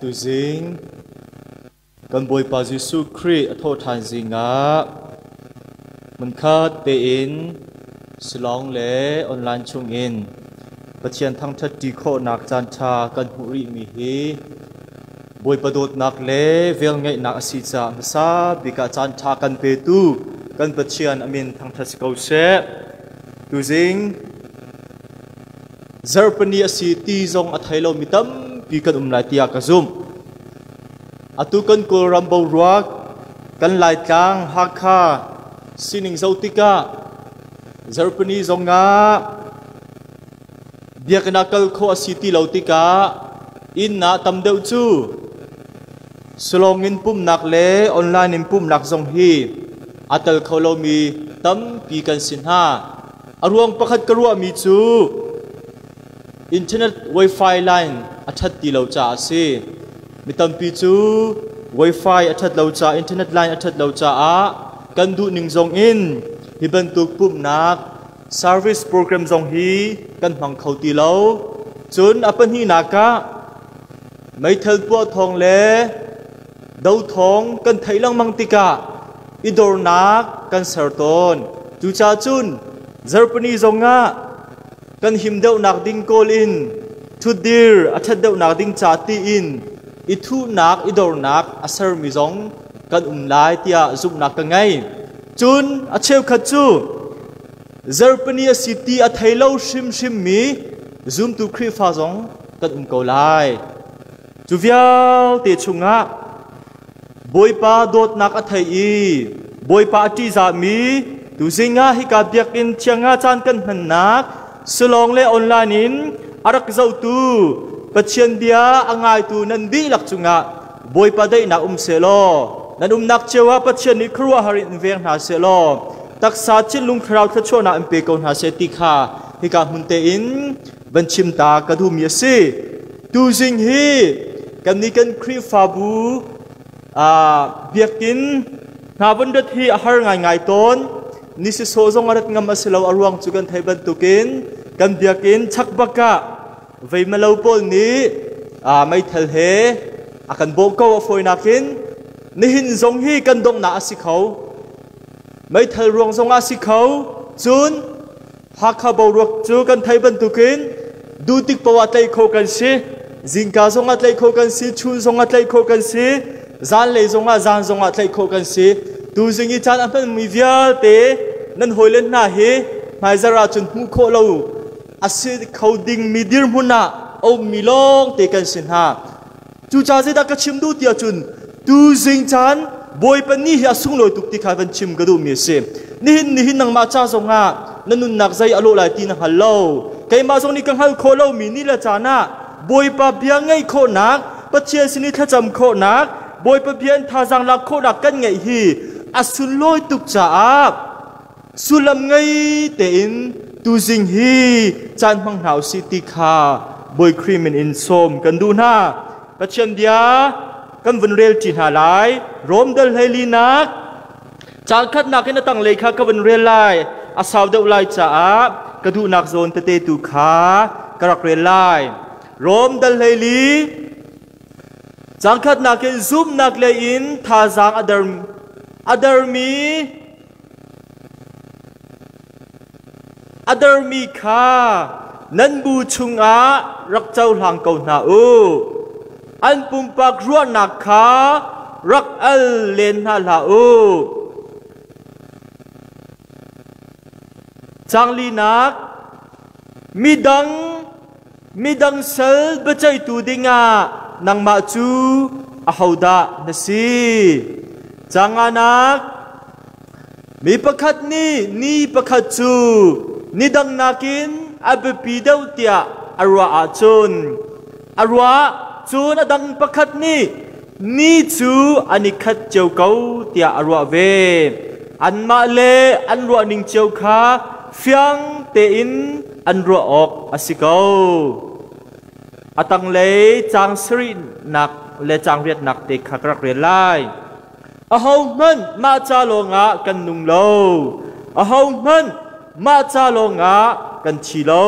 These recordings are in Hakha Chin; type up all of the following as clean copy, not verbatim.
Tuzing kan Bawipa Jesuh Khrih a thawhṭhan zingah hmunkhat tein Shillong le online chungin Pathian thangṭhat ṭi khawhnak caanṭha kan hmuh rihmi hi Bawipa dawtnak le velngeihnak a si caah hmasa bik ah caanṭha kan petu kan Pathian a min thangṭhat si ko seh. Tuzing Zarhpini a si ti zong a thei lomi tampi kan um lai tiah ka zumh. Atu kan Kawlram boruak, kan Laitlang, Hakha sining zoh tikah zarhpini zongah biakinn ah kal khawh a si ti lo tikah inn ah tam deuh cu Shillong in pumhnak le online in pumhnak zong hi a tel kho lomi tampi kan si hna. A ruang pakhat ka ruahmi cu internet wifi line a ṭhat ti lo caah a si. Mi tampi cu wifi a ṭhat lo caah, internet line a ṭhat lo caah kan duhning zong in hi bantuk pumhnak service program zong hi kan hmang kho ti lo. Cun a pahnihnak ah meithal puah thawng le do thawng kan theih lengmang tikah i dornak kan ser tawn. Cucaah cun zarhpini zongah kan him deuhnak ding kawl in ṭhutdir a ṭhat deuhnak ding ca tiin i thuhnak i dornak a sermi zong kan um lai tiah zumhnak ka ngei. Cun a cheukhat cu zarhpini a si ti a thei lo hrimhrimmi zumtu Khrihfa zong kan um ko lai. Cu vialte chungah Bawipa dawtnak a thei i Bawipa a ṭihzahmi tuzing ah hika biakinn thiang ah caan kan hmannak Shillong le online in a rak zohtu Pathian bia a ngaitu nan dihlak cungah Bawipa daihnak um sehlaw nan umnak cio ah Pathian nih khuaruahhar in veng hna sehlaw taksa thinlung thlarau thluachuahnak in pe ko hna seh ti kha hika hmun tein van chim ta ka duhmi a si. Tuzing hi kannih kan Khrihfabu biakinn hna von rat hi a har ngaingai tawn. Ni sisawh zong a rat ngam a si lo, a ruang cu kan theih bantukin kan biakinn chakbak ah veimalo pawl nih meithal he a kan bawh ko. A fawinak in nihin zong hi kan donghnak a si kho. Meithal ruang zong ah si kho. Cun Hakha boruak cu kan theih bantukin duh tik paoh ah tlaih khawh kan si. Zingka zongah tlaih khawh kan si, chun zongah tlaih khawh kan si, zanlei zongah zan zongah tlaih khawh kan si. Tuzing i caan a hmanmi vialte nan hawile hna hi hmaizarh ahcun hmuh khawh lo a si kho dingmi dirhmun ah a ummi lawng te kan si hna. Cucaah zeidah ka chim duh ti ahcun tuzing caan Bawipa ni hi a sunglawi tuk ti kha van chim ka duhmi a si. Nihin nihin nangmah ca zongah na nunnak zei a lawh lai ti na hngal lo. Keimah zong nih ka hngal khawh lomi ni le caan ah Bawipa bia ngaih khawhnak, Pathian sin i thlacam khawhnak, Bawipa bia in thazaang lak khawhnak kan ngeih hi a sunlawi tuk caah sullam ngei tein tuzing hi caan hmang hna usih ti kha Bawi Khrih min in sawm kan duh hna. Pathian bia kan vun rel ṭi hna lai. Rom dal hleilinak caang khatnak in a tanglei kha ka vun rel lai. A sau deuh lai caah ka duhnak zawn tete tu kha ka rak rel lai. Rom dal 14 caang khatnak in zumhnak lei in thazaang a dermi A dermi kha nan bu chungah rak cohlang ko hna u. An pumpak ruahnak kha rak al len hna hlah u. Caang linak, midang sal biaceihtu dingah nangmah cu ahodah na si? Caang nganak, mi pakhat nih ni pakhat cu ni dang nakin a biapi deuh tiah a ruah ahcun a ruah, cun a dang pakhat nih ni cu an i khat cio ko tiah a ruah ve. Anmah le an ruahning cio kha fiang tein an ruah awk a si ko. A tanglei caang sarihnak le caang riatnak te kha ka rak rel lai. Ahohmanh mah ca lawngah kan nung lo. Ahohmanh mah ca lawngah kan thi lo.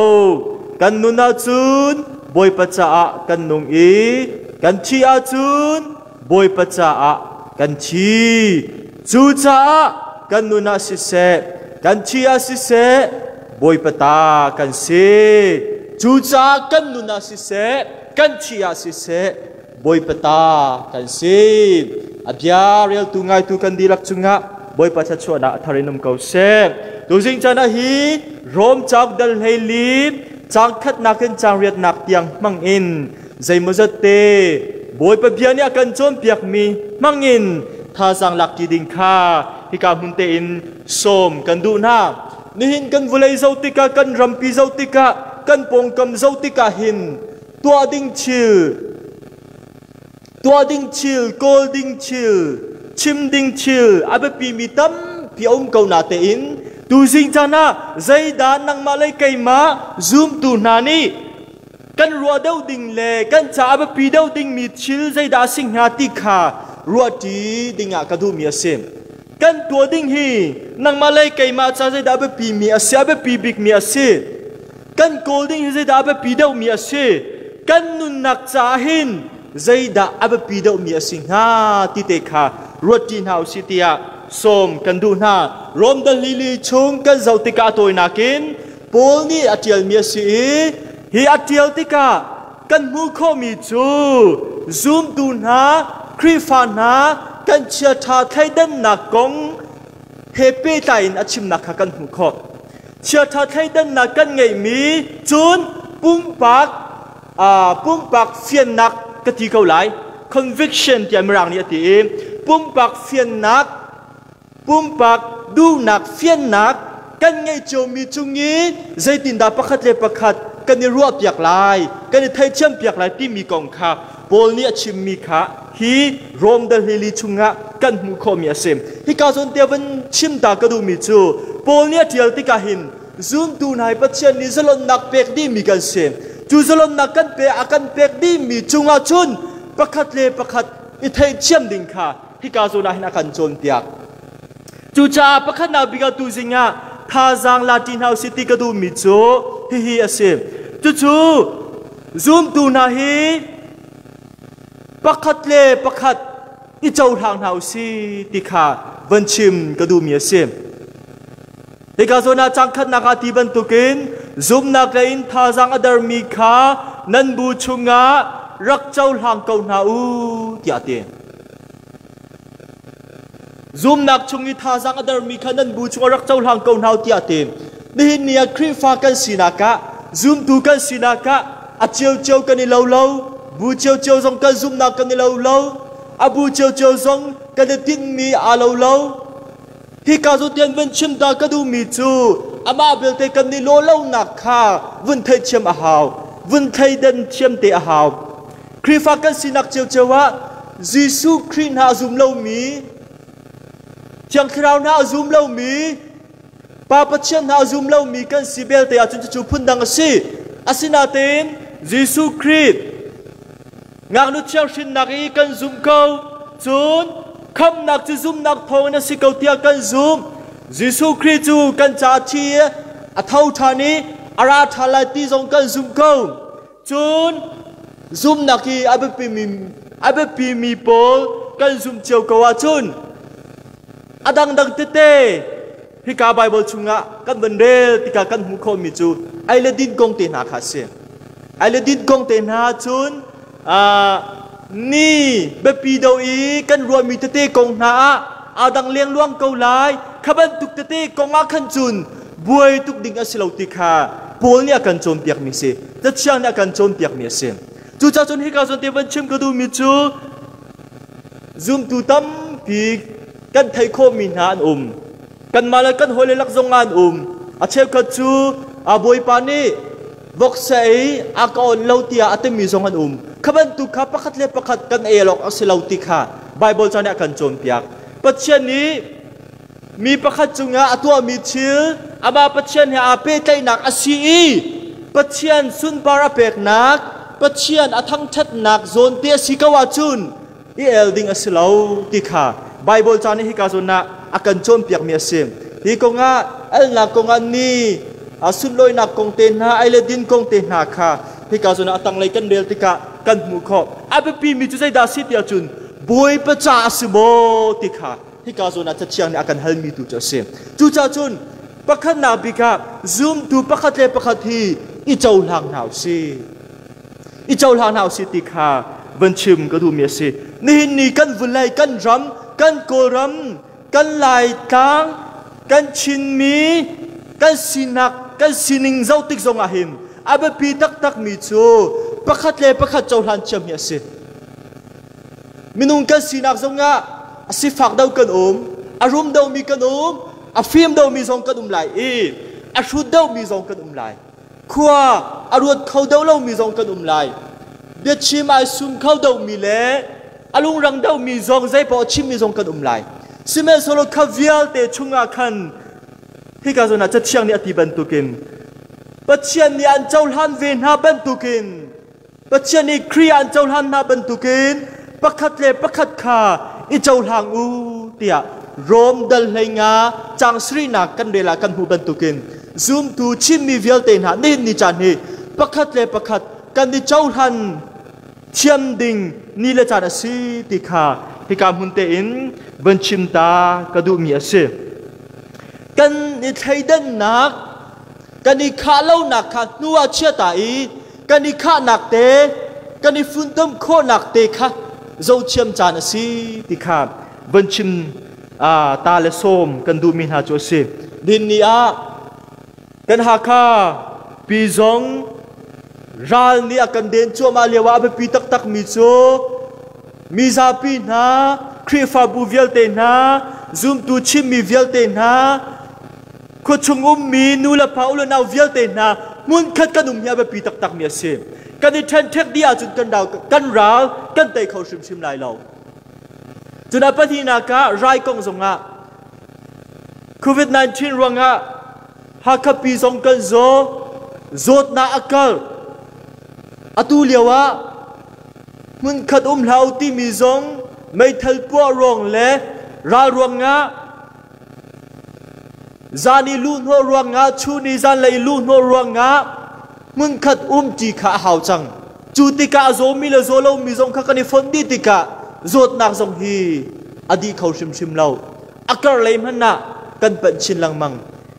Kan nun ahcun Bawipa caah kan nung i Kan thi ahcun Bawipa caah kan thi. Cucaah kan nun ah siseh, kan thi ah siseh, Bawipa ta kan si. Cucaah kan nun ah siseh, kan thi ah siseh, Bawipa ta kan si. A bia reltu ngaitu kan dihlak cungah Bawipa thluachuahnak a thar in um ko seh. Tuzing caan ah hi Rom cauk dal 14 caang khatnak in caang riatnak tiang hmang in zeimawzat te Bawipa bia nih a kan cawnpiakmi hmang in thazaang lak ti ding kha hika hmun tein sawm kan duh hna. Nihin kan vawlei zoh tikah, kan rampi zoh tikah, kan pawngkam zoh tikah hin tuah ding thil, tuah ding thil, kawl ding thil, chim ding thil a biapimi tampi a um ko natein tuzing caan ah zeidah nangmah le keimah zumtu hna nih kan ruah deuh ding le kan ca a biapi deuh dingmi thil zeidah a si hnga ti kha ruahṭi dingah ka duhmi a si. Kan tuah ding hi nangmah le keimah ca zeidah a biapi mi a si, a biapi bikmi a si. Kan kawl ding hi zeidah a biapi deuhmi a si. Kan nunnak caah hin zeidah a biapi deuhmi a si hnga ti te kha ruatṭi hna usih tiah sawm kan duh hna. Rom dal lili chung kan zoh tikah a tawinak in Paul nih a ṭialmi a si i hi a ṭial tikah kan hmuh khawhmi cu zumtu hna, Khrihfa hna kan chiaṭha thleidannak kong he pehtlai in a chimnak kha kan hmuh khawh. Chiaṭha thleidannak kan ngeihmi cun pumpak pumpak fiannak ka ti ko lai, conviction tiah Mirang nih a ti i pumpak fiannak, pumpak duhnak fiannak kan ngeih ciomi cung i zeitindah pakhat le pakhat kan i ruahpiak lai, kan i theithiampiak lai timi kong kha Paul nih a chimmi kha hi Rom dal hlili chungah kan hmuh khawhmi a si. Hika zawn te van chim ta ka duhmi cu Paul nih a ṭial tikah hin zumtu hna hi Pathian nih zalonnak pek dihmi kan si. Cu zalonnak kan pe a kan pek dihmi cungah cun pakhat le pakhat i theihthiam ding kha hika zawn ah hin a kan cawnpiak. Cucaah pakhatnak bik ah tuzing ah thazaang la ṭi hna usih ti ka duhmi cu hihi a si. Cucu zumtu hna hi pakhat le pakhat i cohlang hna usih ti kha van chim ka duhmi a si. Hika zawn ah cangkhatnak ah ti bantukin zumhnak lei in thazaang a dermi kha nan bu chungah rak cohlang ko hna u tiah a ti. Zumnak chung i thazaang a dermi kha nan bu chungah rak cohlang ko hna u tiah a ti. Nihin ni ah Khrihfa kan sinak ah, zumtu kan sinak ah a ciocio kan i lo lo, bu ciocio zong kan zumhnak kan i lo lo, a bu ciocio zong kan i tinhmi aa lo lo. Hika cu tian vun chim ta ka duhmi cu amah belte kan i lawh lonak kha vun theihthiam a hau, vun thleidan thiam te a hau. Khrihfa kan sinak ciocio ah Jesuh Khrih hna a zum lomi, Thiang Thlarau hna a zum lomi, Pa Pathian hna a zum lomi kan si belte ahcun cucu phundang a si. Asinain Jesuh Khrih Ngaknu thianghrinnak i kan zumh ko. Cun khamhnak cu zumhnak thawngin a si ko tiah kan zumh. Jesuh Khrih cu kan ca thi a tho ṭhan i a ra ṭhan lai ti zong kan zumh ko. Cun zumhnak i a biapimi pawl kan zumh cio ko ahcun a dangdang tete hika Baibal chungah kan van rel tikah kan hmuh khawhmi cu ei le din kong te hna kha a si. Ei le din kong te hna cun ni biapi do i kan ruahmi tete kong hna ah aa dang lengluang ko lai. Kha bantuk tete kong ah khan cun buai tuk ding a si lo ti kha Paul nih a kan cawnpiakmi si. Cathiang nih a kan cawnpiakmi a si. Cucaah cun hika zawn te van chim ka duhmi cu zumtu tampi kan theih khawhmi hna an um. Kanmah le kan hawile lak zong ah an um. A cheukhat cu a bawipa nih voksa ei a ka on lo tiah a timi zong an um. Kha bantuk kha pakhat le pakhat kan ei awk a si lo ti kha Baibal ca nih a kan cawnpiak. Pathian nih mi pakhat cungah a tuahmi thil amah Pathian he aa pehtlaihnak a si i Pathian sunpar a peknak, Pathian a thangṭhatnak zawn te a si ko ahcun i el ding a si lo ti kha Baibal ca nih hika zawn ah a kan cawnpiakmi a si. Hi kongah elnak kongah ni sunlawinak kong te hna, ei le din kong te hna kha hika zawn ah a tanglei kan rel tikah kan hmuh khawh. A biapi mi cu zeidah a si ti ahcun Bawipa ca a si maw ti kha hika zawn ah Cathiang nih a kan halmi tu cu a si. Cucaah cun pakhatnak bik ah zumtu pakhat le pakhat hi i cohlang hna u sih. I cohlang hna u sih ti kha van chim ka duhmi a si. Nihin ni kan vawlei, kan ram, kan Kawlram, kan Laitlang, kan Chinmi, kan sinak, kan sining zoh tik zong ah hin a biapi taktakmi cu pakhat le pakhat cohlan thiam hi a si. Minung kan sinak zongah a sifak do kan um, a rum domi kan um, a fim domi zong kan um lai i a hrut domi zong kan um lai. Khua a ruat kho do lomi zong kan um lai. Biachim ai sum kho domi le a lungrang domi zong zeipaoh a chimmi zong kan um lai. Sihmanhsehlaw kha vialte chungah khan hika zawn ah Cathiang nih a ti bantukin Pathian nih an cohlan ve hna bantukin Pathian nih Khrih an cohlan hna bantukin pakhat le pakhat kha i cohlang u tiah Rom dal 15 cang sarihnak kan rel ah kan hmuh bantukin zumtu Chinmi vialte hna nihin ni caan hi pakhat le pakhat kan i cohlan thiam ding ni le caan a si ti kha hika hmun tein van chim ta ka duhmi a si. Kan i thleidannak kan i khah lonak kha hnu ah chia ta i kan i khahnak te kan i funtom khawhnak te kha zohthiam caan a si ti kha van chim ta le sawm kan duhmi hna cu a si. Din ni ah kan Hakha pi zong ral nih a kan den cuahmah lio ah a biapi taktakmi cu mizapi hna, Khrihfabu vialte hna, zumtu Chinmi vialte hna, khuachung ummi nu le pa u le nau vialte hna hmunkhat kan um hi a biapi taktakmi a si. Kan i ṭhenṭhek dih ahcun kan ral kan ral kan tei kho hrimhrim lai lo. Cun a pahnihnak ah rai kong zongah COVID-19 ruangah Hakha pi zong kan zaw, zawtnak a kal. Atu lio ah hmunkhat um hlah u timi zong meithal puah ruang le ral ruangah Zan i luhhnawh ruangah, chun i zanlei luhhnawh ruangah hmunkhat umṭi kha a hau cang. Cu tikah a zawmi le zaw lomi zong kha kan i fonh dih tikah zawtnak zong hi a dih kho hrimhrim lo. A karlei hmanh ah kan panh chin lengmang.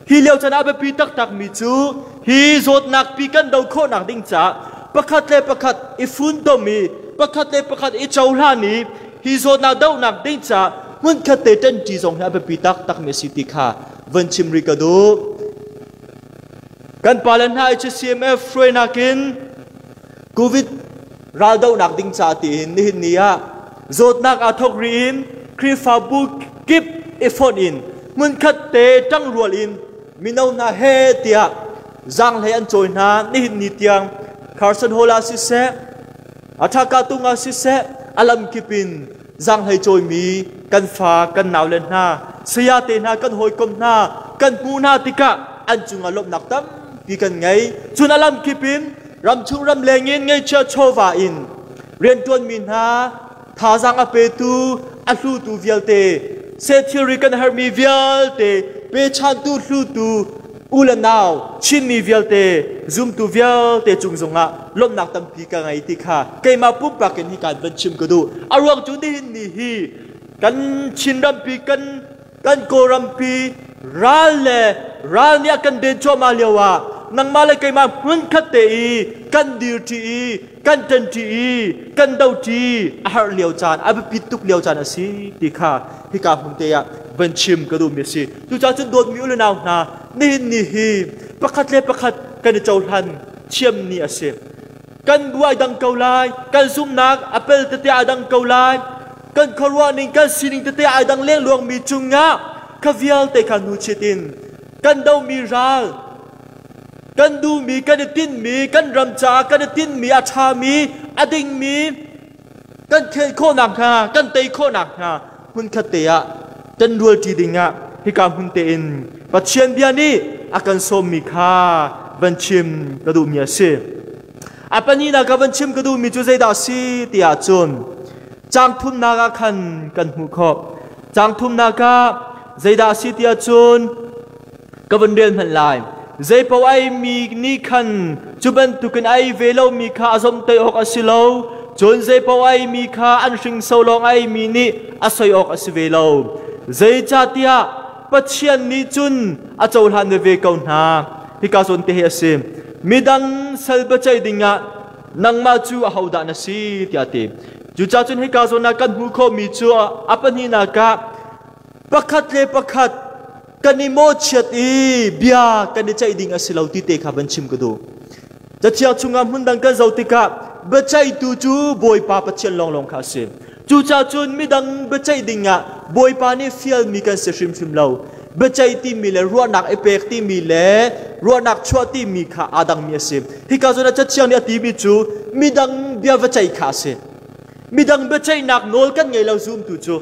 Hi lio caan ah biapi taktakmi cu hi zawtnak pi kan do khawhnak ding caah pakhat le pakhat i funtom i pakhat le pakhat i cohlan i hi zawtnak dohnak ding caah hmunkhat te ṭanṭi zong hi a biapi taktakmi a si ti kha van chim rih ka duh. Kan pale hna HCMF hruainak in COVID raldohnak ding ca tiin nihin ni ah zawtnak aa thawk ri in Khrihfabu kip i fonh in hmunkhat te ṭangrual in mino hna he tiah zaanghlei an cawi hna. Nihin ni tiang Carson Hall ah siseh, Athaka tung ah siseh, a lamkip in zaanghlei cawimi kan fa kan naule hna, sayate hna, kan hawikom hna kan hmuh hna tikah an cungah lawmhnak tampi kan ngei. Cun a lamkip in ramchung ramleng in ngeihchiah chawva in rianṭuanmi hna thazaang a petu a hlutu vialte, seh thilri kan herhmi vialte pechantu hlutu u le nau Chinmi vialte, zumtu vialte cung zongah lawmhnak tampi ka ngei ti kha keimah pumpak in hi kaan van chim ka duh. A ruang cu nihin ni hi kan Chin rampi, kan Kawlrampi ral le ral nih a kan den cuahmah lio ah nangmah le keimah hmunkhat te i kan dirṭi i kan ṭanṭi i kan doṭi a harh lio caan, a biapit tuk lio caan a si ti kha hika hmun te ah van chim ka duhmi a si. Cucaah cun dawtmi u le nau hna, nihin ni hi pakhat le pakhat kan i cohlan thiam ni a si. Kan bu ai dang ko lai, kan zumhnak a pel tete ai dang ko lai, kan khuaruah ning, kan sining tete ai dang lengluangmi cungah kha vialte kha hnuchit in kan domi ral, kan duhmi, kan i tinhmi, kan ram caah kan i tinhmi a ṭhami, a dingmi kan khel khawhnak hnga, kan tei khawhnak hnga hmunkhat te ah ṭanrualṭi dingah hika hmun tein Pathian bia nih a kan sawmmi kha van chim ka duhmi a si. A pahnihnak ka van chim ka duhmi cu zeidah a si ti ahcun caang thumnak ah khan kan hmuh khawh. Caang thumnak ah zeidah a si ti ahcun ka van rel hmanh lai. Zei paoh ai mi nih khan Cu bantukin a ei ve lomi kha a zomhtaih awk a si lo. Cun zeipaoh a eimi kha an hringso lawng a eimi nih a soi awk a si ve lo. Zeicahtiah Pathian nih cun a cohlan veve ko hna. Hika zawn te hi a si. Midang sal biaceih dingah nangmah cu ahodah na si tiah a ti. Cucaah cun hika zawn ah kan hmuh khawhmi cu a pahnihnak ah pakhat le pakhat kan i mawhchiat i bia kan i ceih ding a si lo ti te kha van chim ka duh. Cathiang chungah hmundang kan zoh tikah biaceihtu cu Bawipa Pathian lawnglawng kha a si. Cucaah cun midang biaceih dingah Bawipa nih fialmi kan si hrimhrim lo. Biaceih timi le ruahnak i pek timi le ruahnak chuah timi kha aa dangmi a si. Hika zawn ah Cathiang nih a timi cu midang bia va ceih kha a si. Midang biaceihnak nawl kan ngei lo zumtu cu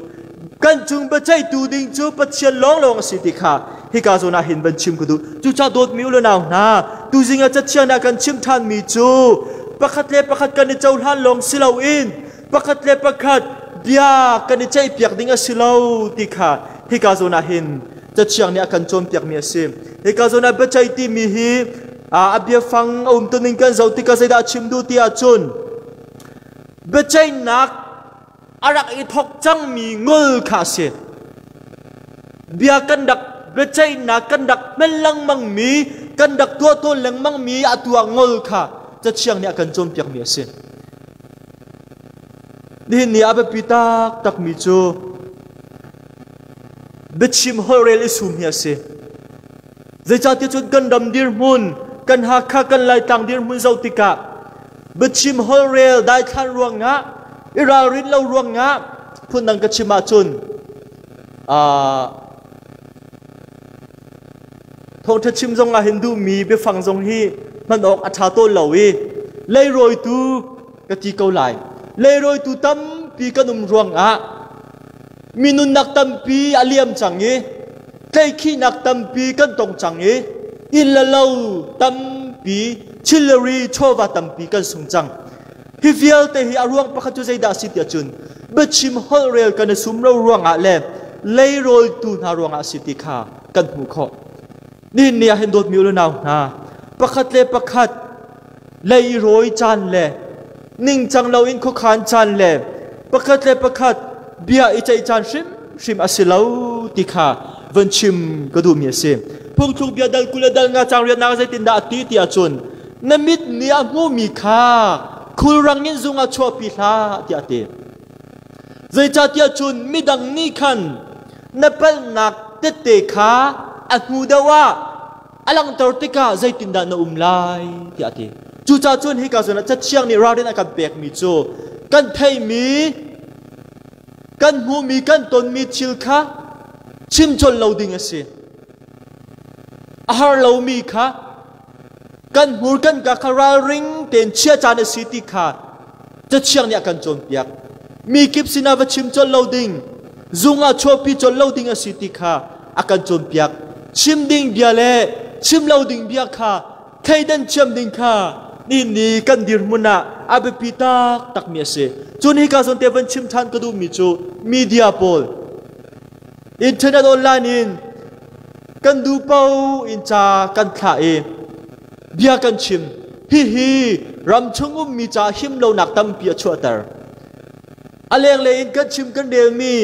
kan cung biaceihtu ding cu Pathian lawnglawng a si ti kha hika zawn ah hin van chim ka duh. Cucaah dawtmi u le nau hna, tuzing ah Cathiang ah kan chim ṭhanmi cu pakhat le pakhat kan i cohlan lawng si loin pakhat le pakhat bia kan i ceihpiak ding a si lo ti kha hika zawn ah hin Cathiang nih a kan cawnpiakmi a si. Hika zawn ah biaceih timi hi a biafang a umtuning kan zoh tikah zeidah a chim duh ti ahcun biaceihnak a rak i thawk cangmi ngol kha a si. Bia kan rak biaceihnak kan rak hman lengmangmi, kan rak tuah tawn lengmangmi atu ah ngol kha Cathiang nih a kan cawnpiakmi a si. Nihin ni a biapi taktakmi cu biachim holhrel i sum hi a si. Zeicahtiah cun kan ram dirhmun, kan Hakha kan Laitlang dirhmun zoh tikah biachim holhrel daithlan ruangah i ralrin lo ruangah phundang ka chim ahcun thawngṭha chim zong ah hin duhmi biafang zong hi hman awk a ṭha tawn lo i leirawitu ka ti ko lai. Leirawitu tampi kan um ruangah mi nunnak tampi a liam cang i tleihkhihnak tampi kan tong cang i inn le lo tampi thilri chawva tampi kan sung cang. Hi vialte hi a ruang pakhat cu zeidah a si tiah cun biachim holhrel kan i sum lo ruangah le leirawltu hna ruangah a si ti kha kan hmuh khawh. Nihin ni ah hin dawtmi u le nau hna, pakhat le pakhat lei i rawi caan le ningcang loin khuakhan caan le pakhat le pakhat bia i ceih caan hrimhrim a si lo ti kha van chim ka duhmi a si. Phungthluk bia dal 20 le dal nga caang riatnak zeitindah a ti ti ahcun na mit nih a hmuhmi kha khulrang in zung ah chuahpi hlah tiah a ti. Zeicahtiah cun midang nih khan na palhnak tette kha a hnu deuh ah a langhter tikah zeitindah na um lai tiah a ti. Cucaah cun hika zawn ah Cathiang nih ralrin a kan pekmi cu kan theihmi, kan hmuhmi, kan tonmi thil kha chim colh lo ding a si. A har lomi kha kan hmur kan ka kha ralring tein chia caan a si ti kha Cathiang nih a kan cawnpiak. Mi kip sinah va chim colh lo ding, zung ah chuahpi colh lo ding a si ti kha a kan cawnpiak. Chim ding bia le chim lo ding bia kha thleidan thiam ding kha nihin ni kan dirhmun ah a biapi taktakmi a si. Cun hika zawn te van chim ṭhan ka duhmi cu media pawl internet online in kan duh paoh in ca kan thlah i bia kan chim. Hihi ramchung ummi ca him lonak tampi a chuahter. A lenglei in kan chim kan relmi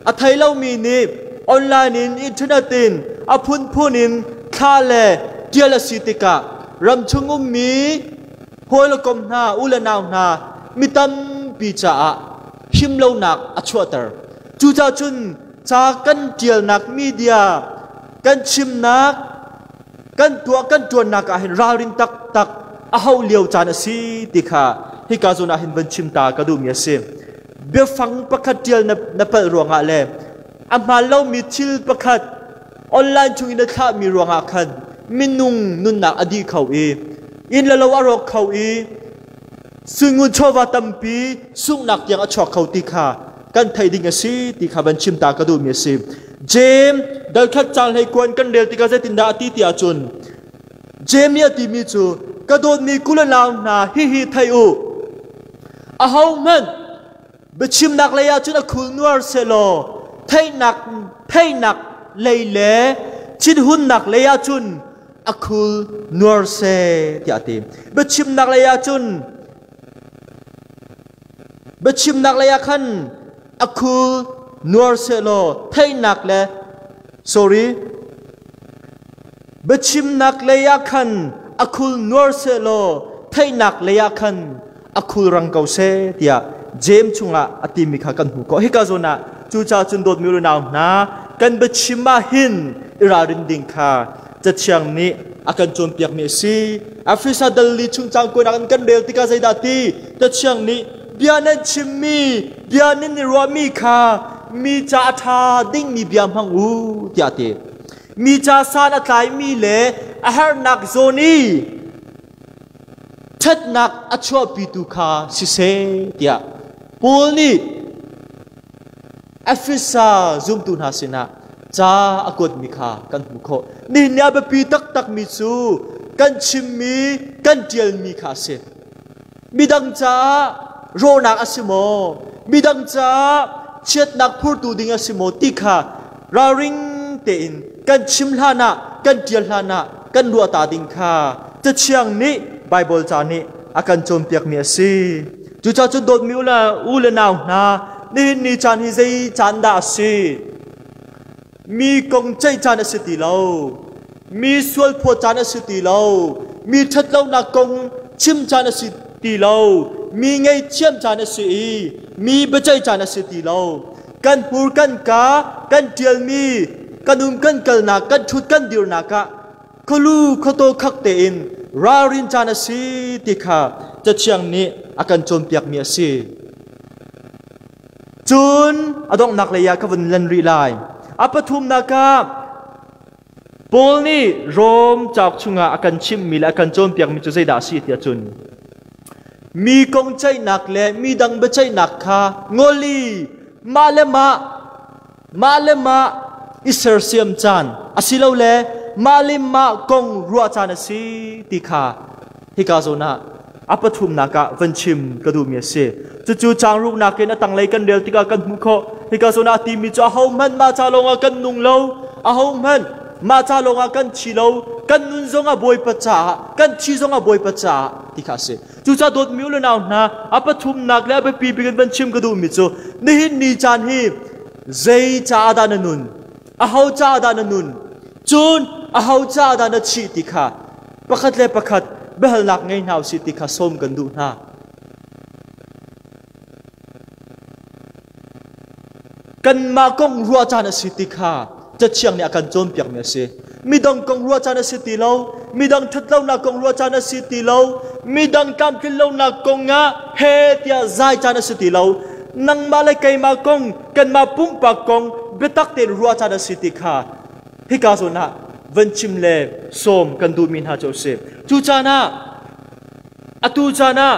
a thei lomi nih online in internet in a phunphun in thla le ṭial a si tikah ramchung ummi hawi le kom hna u le nau hna mi tampi caah him lonak a chuahter. Cucaah cun ca kan ṭialnak media kan chimnak kan tuah kan ṭuannak ah hin ralrin taktak a hauh lio caan a si ti kha hika zawn ah hin van chim ta ka duhmi a si. Biafang pakhat ṭial na, na palh ruangah le a hmaan lomi thil pakhat online chung in na thlahmi ruangah khan minung nunnak a dih kho i inn le lo a rawk kho i suingun chawva tampi sunghnak tiang a chuak kho ti kha kan theih ding a si ti kha van chim ta ka duhmi a si. Jeim dalkhat cang hlei kuan kan rel tikah zeitindah a ti ti ahcun Jeim nih a timi cu ka dawtmi kul le nau hna hihi thei u ahohmanh biachimnak lei ah cun a khul nuar sehlaw theihnak theihnak lei le thinhunnak lei ah cun. A khul nuar seh tiah a ti. Biachimnak lei ah cun biachimnak lei ah khan a khul nuar seh law theihnak le sorry biachimnak lei ah khan a khul nuar seh law theihnak lei ah khan a khul rang ko seh tiah James chungah a timi kha kan hmuh khawh. Hika zawn ah cucaah cun dawtmi unau hna kan biachim ah hin i ralrin ding kha Cathiang nih a kan cawnpiakmi a si. Efesa dal li chung cang kuanak in kan rel tikah zeidah ti? Cathiang nih bia nan chimmi, bia nan i ruahmi kha mi ca a ṭha dingmi bia hmang u tiah a ti. Mi ca san a tlaimi le a herhnak zawn i ṭhatnak a chuahpitu kha siseh tiah Paul nih Efesa zumtu hna sinah ca a kuatmi kha kan hmuh khawh. Nihin ni a biapi taktakmi cu kan chimmi, kan ṭialmi kha a si. Midang caah rawhnak a si maw? Midang caah chiatnak phurtu ding a si maw ti kha ralring tein kan chim hlanah, kan ṭial hlanah kan ruah ta ding kha Cathiang nih Baibal ca nih a kan cawnpiakmi a si. Cucaah cun dawtmi u le nau hna, nihin ni caan hi zei caan dah a si? Mi kong ceih caan a si ti lo. Mi sualphawt caan a si ti lo. Mi ṭhatlonak kong chim caan a si ti lo. Mi ngeihthiam caan a si i mi biaceih caan a si ti lo. Kan hmur kan ka kan ṭialmi kan um kan kalnak kan ṭhut kan dirnak ah khualu khuataw khak tein ralrin caan a si ti kha Cathiang nih a kan cawnpiakmi a si. Cun a donghnak lei ah ka vun len rih lai. A pathumnak ah Paul nih Rom cauk chungah a kan chimhmi le a kan cawnpiakmi cu zeidah a si tiah cun mi kong ceihnak le mi dang biaceihnak kha ngol i mah le mah mah le mah i sersiam caan asilole mah le mah kong ruah caan a si ti kha hika zawn ah a pathumnak ah van chim ka duhmi a si. Cucu caang ruknak in a tanglei kan rel tikah kan hmuh khawh. Hika zawn ah timi cu ahohmanh mah ca lawngah kan nung lo, ahohmanh mah ca lawngah kan thi lo, kan nun zongah Bawipa caah, kan thi zongah Bawipa caah ti kha a si. Cucaah dawtmi u le nau hna, a pathumnak le a biapi bik in van chim ka duhmi cu nihin ni caan hi zei caah dah na nun? Aho caah dah na nun? Cun aho caah dah na thih ti kha pakhat le pakhat biahalnak ngei hna usih ti kha sawm kan duh hna. Kanmah kong ruah caan a si ti kha Cathiang nih a kan cawnpiakmi a si. Midang kong ruah caan a si ti lo, midang ṭhatlonak kong ruah caan a si ti lo, midang tlamtlinlonak kong ah he tiah zai caan a si ti lo. Nangmah le keimah kong, kanmah pumpak kong biatak tein ruah caan a si ti kha hika zawn ah van chim le sawm kan duhmi hna cu a si. Cu caan ah atu caan ah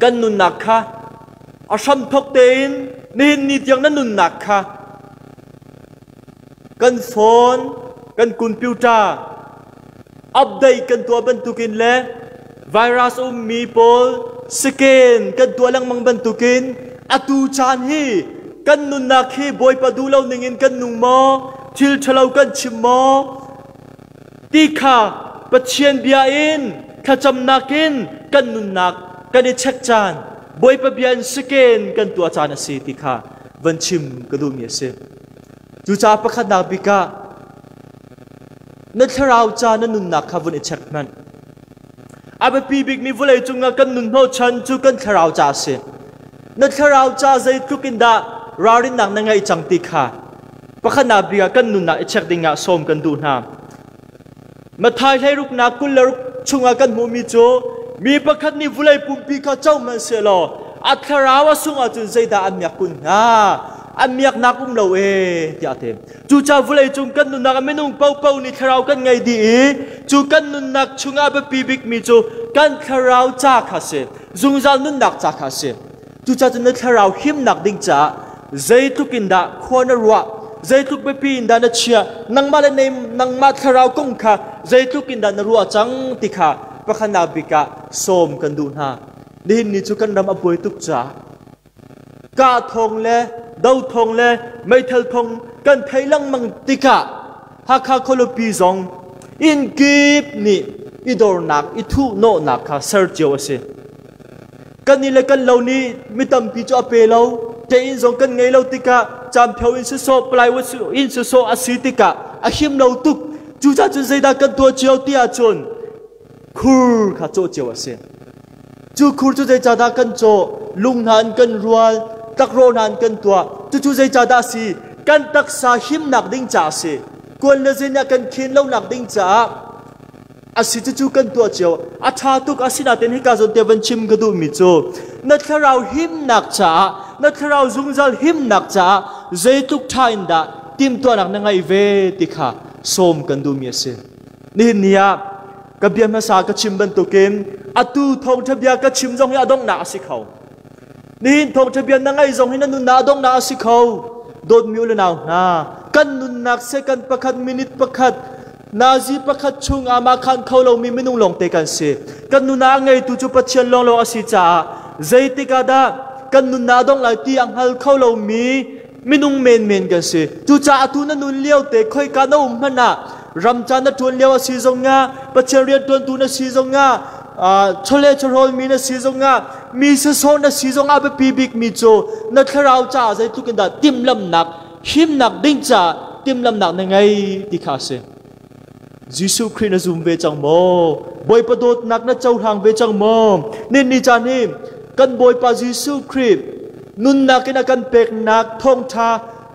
kan nunnak kha a hramthok tein nihin ni tiang na nunnak kha kan phone, kan computer update kan tuah bantukin le virus ummi pawl scan kan tuah lengmang bantukin atu caan hi kan nunnak hi Bawipa duh lo ning in kan nung maw, thil ṭhalo kan chim maw ti kha Pathian bia in thlacamnak in kan nunnak kan i check caan, Bawipa bia in scan kan tuah caan a si ti kha van chim ka duhmi a si. Cucaah pakhatnak bik ah na thlarau ca na nunnak kha vun i check hmanh. A biapi bikmi vawlei cungah kan nun hnawhchan cu kan thlarau ca a si. Na thlarau ca zeitluk in dah ralrinnak na ngeih cang ti kha pakhatnak bik ah kan nunnak i check ding ah sawm kan duh hna. Matthai hleiruknak 26 chungah kan hmuhmi cu mi pakhat nih vawlei pumpi kha co hmanh sehlaw a thlarau a sung ahcun zeidah an miak kun hnga? An miaknak um lo ee tiah a ti. Cucaah vawlei cung kan nunnak ah minung paohpaoh nih thlarau kan ngei dih i cu kan nunnak chungah biapi bikmi cu kan thlarau ca kha a si. Zungzal nunnak ca kha a si. Cucaah cun na thlarau himnak ding caah zeitluk in dah khua na ruah, zeitluk biapi in dah na chiah, nangmah le nangmah thlarau kong kha zeitluk in dah na ruah cang ti kha pakhatnak bik ah sawm kan duh hna. Nihin ni cu kan ram a buai tuk caah kah thawng le do thawng le meithal thawng kan thei lengmang tikah Hakha khualipi zong Inn kip nih i dornak, i thuhnawhnak kha ser cio a si. Kan nih le kan lo nih mi tampi cu a pe lo. Tein zong kan ngei lo tikah camphio in sisawh, plywood in sisawh a si tikah a him lo tuk. Cucaah cun zeidah kan tuah cio ti ahcun khur kha cawh cio a si. Cu khur cu zeicahdah kan cawh? Lung hna in kan rual, tlakrawh hna in kan tuah. Cucu zeicahdah a si? Kan taksa himnak ding caah a si. Kuan le zin ah kan khen lonak ding caah a si. Cucu kan tuah cio. A ṭha tuk. Asinain hika zawn te van chim ka duhmi cu na thlarau himnak caah, na thlarau zungzal himnak caah zeitluk ṭha in dah timhtuahnak na ngeih ve ti kha sawm kan duhmi a si. Nihin ni ah ka bia hmasa ka chim bantukin atu thawngṭha bia ka chim zong hi a donghnak a si kho. Nihin thawngṭha bia na ngaih zong hi na nunnak a donghnak a si kho. Dawtmi u le nau hna, kan nunnak second pakhat, minute pakhat, nazi pakhat chung ah mah khan kho lomi minung lawngte kan si. Kan nunnak a ngeitu cu Pathian lawnglawng a si caah zeitik ah dah kan nunnak a dongh lai ti a hngal kho lomi minung menmen kan si. Cucaah atu na nun lio te khoika na um hmanh ah ram ca na ṭuan lio a si zongah Pathian rianṭuantu na si zongah chawleh chawhrawl mi na si zongah mi sasawh na si zongah biapi bikmi cu na thlarau caah zeitluk in dah timhlamnak himnak ding caah timhlamnak na ngei ti kha a si. Jesuh Khrih na zum ve cang maw? Bawipa dawtnak na cohlang ve cang maw? Nin ni caan hi kan Bawipa Jesuh Khrih nunnak in a kan peknak thawngṭha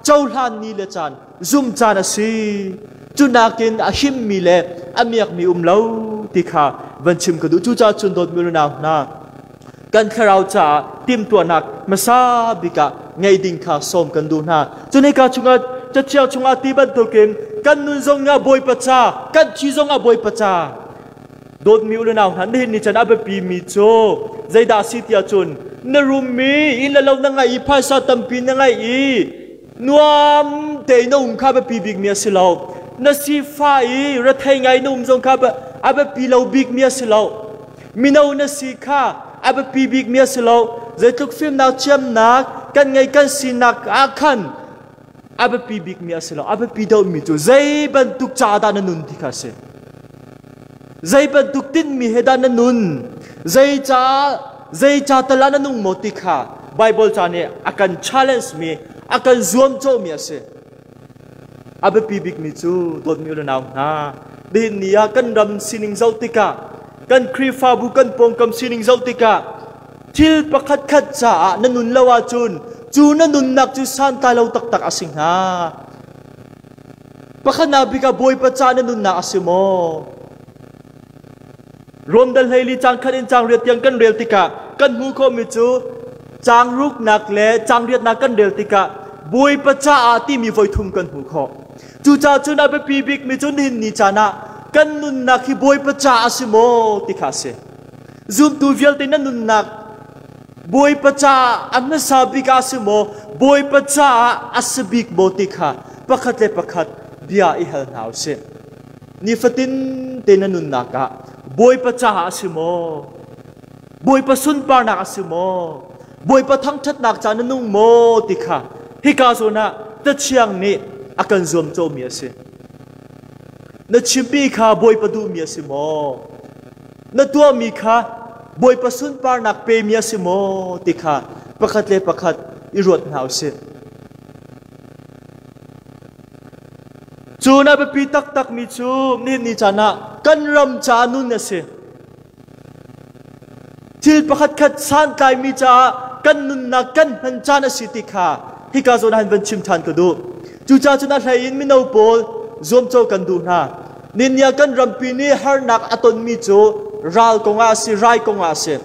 cohlan ni le caan zum caan a si. Cu nakin a himmi le a miakmi um lo ti kha van chim ka duh. Cucaah cun dawtmi unau hna, kan thlarau caah timhtuahnak hmasa bik ah ngei ding kha sawm kan duh hna. Cun hika chungah Cathiang chungah ti bantukin kan nun zong ah Bawipa ca, kan thi zong ah Bawipa ca. Dawtmi u le nau hna, nihin ni chan a biapi mi cu zeidah a si tiah cun na rummi inn le lo na ngeih i phaisa tampi na ngeih i nuam tein na um kha biapi bikmi a si lo. Na sifah i rethei ngai na um zong kha a biapi lo bikmi a si lo. Mino na si kha a biapi bikmi a si lo. Zeitluk fimnak thiamnak kan ngei kan sinak ah khan a biapi bikmi a si lo. A biapi deuhmi cu zei bantuk ca dah na nun ti kha a si. Zei bantuk tinhmi he dah na nun? Zei ca zei ca tal ah na nung maw ti kha Bible ca nih a kan challenge mi, a kan zuamcawhmi a si. A biapi bikmi cu dawtmi u le nau hna, nihin ni ah kan ram sining zoh tikah, kan Khrihfabu kan pawngkam sining zoh tikah thil pakhatkhat caah na nun lo ahcun cu na nunnak cu santlai lo taktak a si hnga. Pakhatnak bik ah Bawipa caah na nunnak a si maw? Rom dal 14 caang khat in caang riat tiang kan rel tikah kan hmuh khawhmi cu caang ruknak le caang riatnak kan rel tikah Bawipa caah timi voithum kan hmuh khawh. Cucaah cun a biapi bikmi cu nihin ni caan ah kan nunnak hi Bawipa caah a si maw ti kha a si. Zumtu vialte na nunnak Bawipa caah a hmasa bik ah a si maw Bawipa caah a si bik maw ti kha pakhat le pakhat bia i hal hna u sih. Nifatin te na nunnak ah Bawipa caah a si maw? Bawipa sunparnak a si maw? Bawipa thangṭhatnak ca na nung maw ti kha hika zawn ah Cathiang nih a kan zuamcawhmi a si. Na chimmi kha Bawipa duhmi a si maw? Na tuahmi kha Bawipa sunparnak pemi a si maw ti kha pakhat le pakhat i ruat hna u sih. Cu na biapi taktakmi cu nihin ni caan ah kan ram caah nun a si. Thil pakhatkhat santlaimi caah kan nunnak kan hman caan a si ti kha hika zawn ah hin van chim ṭhan ka duh. Cucaah cun a hlei in mino pawl zuamcawh kan duh hna. Nihin ah kan rampi nih harnak a tonmi cu ral kongah a si, rai kongah a si.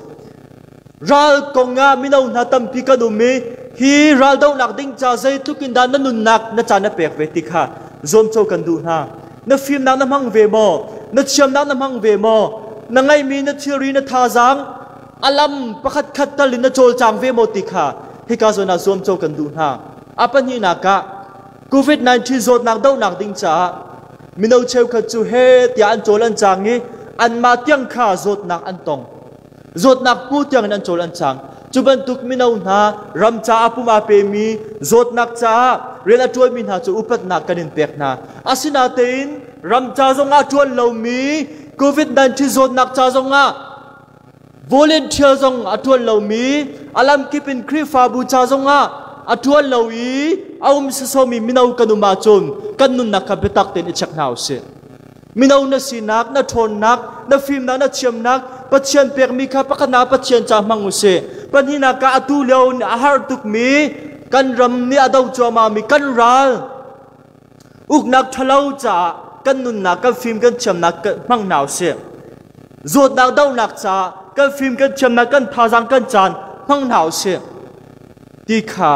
Ral kongah mino hna tampi kan um i hi raldohnak ding ca zeitluk in dah na nunnak na caan na pek ve ti kha zuamcawh kan duh hna. Na fimnak na hmang ve maw? Na thiamnak na hmang ve maw? Na ngeihmi na thilri na thazaang a lam pakhat khat tal in na cawlcang ve maw ti kha hika zawn ah zuamcawh kan duh hna. A pahnihnak ah COVID-19 zawtnak dohnak ding caah mino cheukhat cu he tiah an cawl an cang i anmah tiang kha zawtnak an tong. Zawtnak pu tiangin an cawl an cang. Cu bantuk mino hna ram caah pum aa pemi zawtnak caah rian a ṭuanmi hna cu upatnak kan in pek hna. Asinain. ram ca zongah ṭuan lomi, COVID-19 zawtnak ca zongah volunteer zong a ṭuan lomi, a lamkip in Khrihfabu ca zongah a ṭuan lo i a um sawsawmi mino kan um ahcun kan nunnak kha biatak tein i check hna usih. Mino na sinak, na ṭhawnnak, na fimnak, na thiamnak, Pathian pekmi kha pakhatnak Pathian ca hmang usih. Pahnihnak ah atu lio a har tukmi kan ram nih a do cuahmahmi kan ral uknak ṭhalo caah kan nunnak, kan fim, kan thiamnak hmang hna usih. Zawtnak dohnak caah kan fim, kan thiamnak, kan thazaang, kan caan hmang hna usih. Ti kha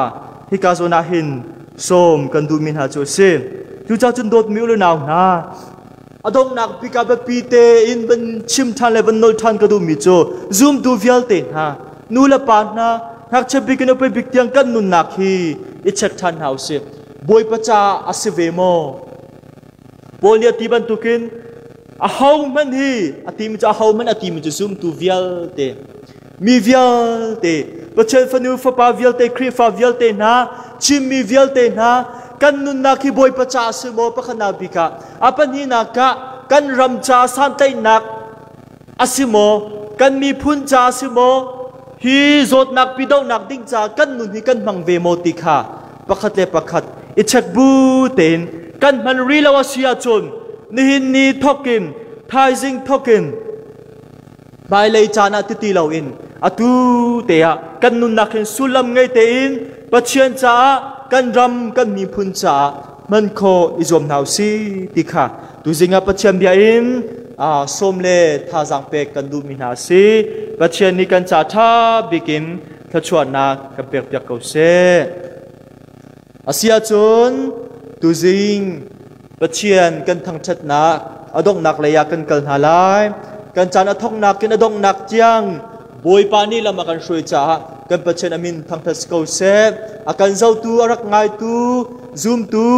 hika zawn ah hin sawm kan duhmi hna cu a si. Cucaah cun dawtmi u le nau hna, a donghnak bik ah biapi tein van chim ṭhan le van nolh ṭhan ka duhmi cu zumtu vialte hna, nu le pa hna, ngakchia bik in upa bik tiang kan nunnak hi i check ṭhan hna usih. Bawipa caah a si ve maw? Paul nih a ti bantukin ahohmanh hi a timi cu ahohmanh a timi cu zumtu vialte mi vialte Pathian fanu fapa vialte Khrihfa vialte hna Chinmi vialte hna kan nunnak hi Bawipa ca a si maw pakhatnak bik ah a pahnihnak ah kan ram ca santlaihnak a si maw kan miphun ca a si maw hi zawtnak pi dohnak ding ca kan nun hi kan hmang ve maw ti kha pakhat le pakhat i check bu tein kan hman rih lo a si ahcun nihin ni thokin thaizing thokin hmailei caan ah titi loin atu te ah kan nunnak hin sullam ngei tein Pathian caah kan ram kan miphun caah hman khawh i zuam hna usih ti kha tuzing ah Pathian bia in sawm le thazaang pek kan duhmi hna a si. Pathian nih kan ca ṭha bikin thluachuahnak kan pekpiak ko seh. Asiahcun tuzing Pathian kan thangṭhatnak a donghnak lei ah kan kal hna lai. Kan caan a thawknak in a donghnak tiang Bawipa nih lam a kan hruai caah kan Pathian a min thangṭhat si ko seh. A kan zohtu, a rak ngaitu, zumtu,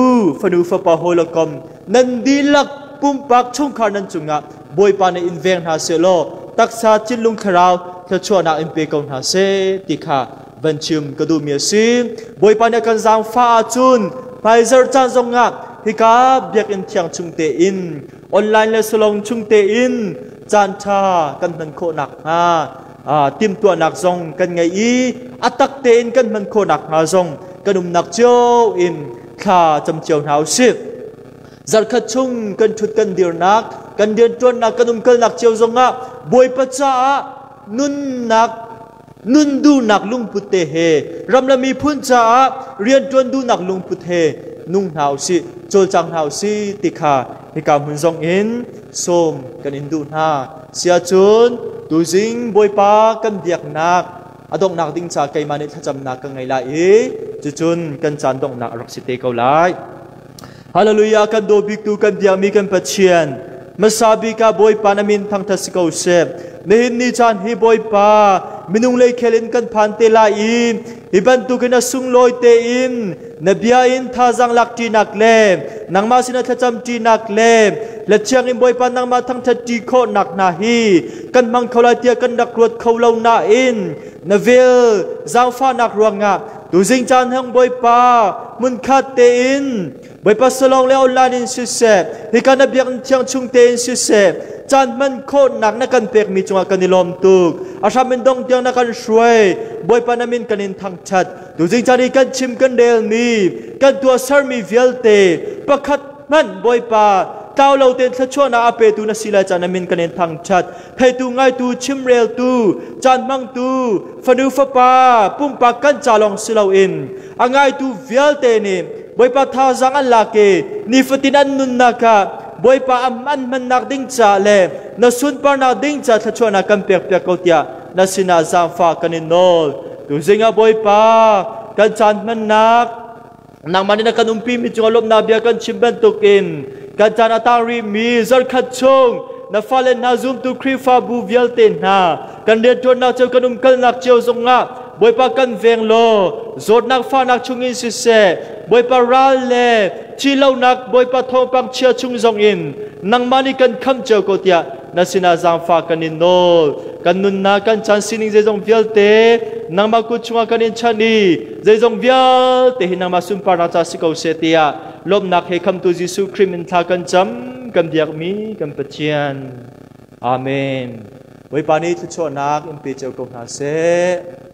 fanu fapa hawi le kom nan dihlak pumpak chungkhar nan cungah Bawipa nih in veng hna seh law taksa thinlung thlarau thluachuahnak in pe ko hna seh ti kha van chim ka duhmi a si. Bawipa nih a kan zaangfah ahcun hmaizarh caan zongah hika biakinn thiang chung tein online le salon chung tein caan ṭha kan hman khawh nakhnga timhtuahnak zong kan ngei i a tak tein kan hman khawh nakhnga zong kan umnak cio in thla cam cio hna u sih. Zarkhat chung kan ṭhut kan dirnak, kan rianṭuannak, kan umkalnak cio zongah Bawipa caah nunnak nun duhnak lungput te he ram le miphun caah rianṭuan duhnak lungput he nung hna usih, cawlcang hna usih ti kha hika hmun zong in sawm kan in duh hna. Siahcun tuzing Bawipa kan biaknak a donghnak ding ca keimah nih thlacamnak ka ngei lai i cucun kan caan donghnak a rak si te ko lai. Hallelujah kan daw biktu kan biakmi kan Pathian hmasa bik ah Bawipa na min thangthat si ko seh. Nihin ni caan hi Bawipa minung lei khel in kan phan te lai i hi bantukin a sunglawi tein na bia in thazaang lak ṭinak le nangmah sinah thlacam ṭinak le la thiang in Bawipa nangmah thangthat ṭi khawhnak hna hi kan hmang kho lai tiah kan rak ruat kho lo nain na vel zaangfahnak ruangah tuzing caan hang Bawipa hmunkhat tein Bawipa salong le online in siseh hika na biakinn thiang chung tein siseh caan hman khawhnak na kan pekmi cungah kan i lawm tuk. A hram in dong tiang na kan hruai. Bawipa na min kan in thangṭhat. Tuzing caan i kan chim kan relmi kan tuahsermi vialte pakhat hmanh Bawipa tlau lo tein thluachuahnak a petu na si lai caan na min kan in thangṭhat. Theitu ngaitu chimreltu caan hmangtu fanu fapa pumpak kan ca lawng si loin a ngaitu vialte nih Bawipa thazaang an lak i nifatin an nunnak ah Bawipa an hmannak ding ca le na sunparnak ding ca thluachuahnak kan pekpiak ko tiah na sinah zaangfah kan in nawl. Tuzing ah Bawipa kan caan hmannak nangmah nih na kan umpi mi cungah lawmhnak bia kan chim bantukin kan caan a tang rihmi zarkhat chung na fale hna zumtu Khrihfabu vialte hna kan rianṭuannak cio kan umkalnak cio zongah Bawipa kan veng law zawtnak fahnak chungin siseh Bawipa ral le thihlonak Bawipa thawngpang chia chung zongin nangmah nih kan khamh cio ko tiah na sinah zaangfah kan in nawl. Kan nunnak kan chan sining zeizong vialte nangmah kut chungah kan in chanh i zeizong vialte hi nangmah sunparnak ca si ko seh tiah lawmhnak he khamtu Jesuh Khrih min thla kan cam. kan biakmi kan Pathian. Amen. Bawipa nih thluachuahnak in pe cio ko hna seh.